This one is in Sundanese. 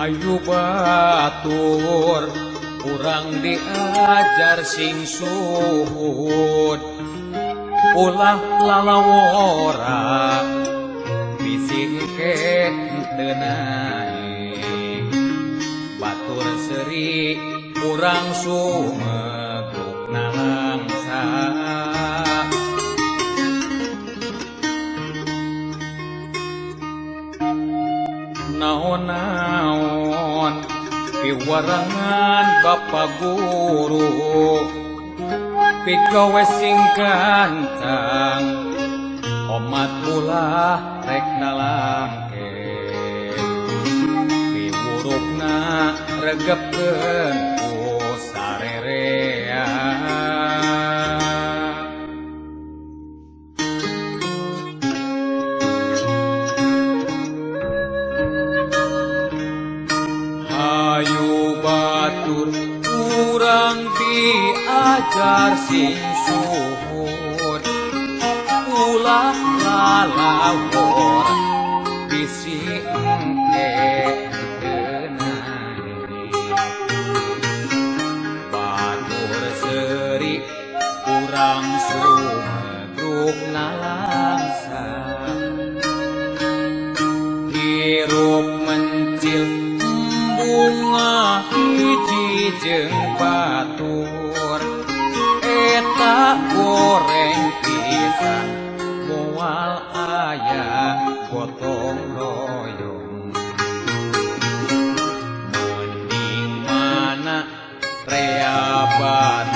Hayu batur urang diajar sing suhud, ulah lalawora bisi engke teu naek. Batur seuri urang sumegruk nalangsa. Naon-naon piwarangan Bapak Guru, pigawe sing gancang, omat ulah rek nalangke. Piwurukna regepkeun ku sarerea. Hayu batur urang diajar sing suhud, ulah lalawora bisi engke teu naek. Batur seuri urang sumegruk nalangsa, hirup mencil bunga hiji jeung batur, eta goreng pisan moal aya gotong royong. Mending mana rea batur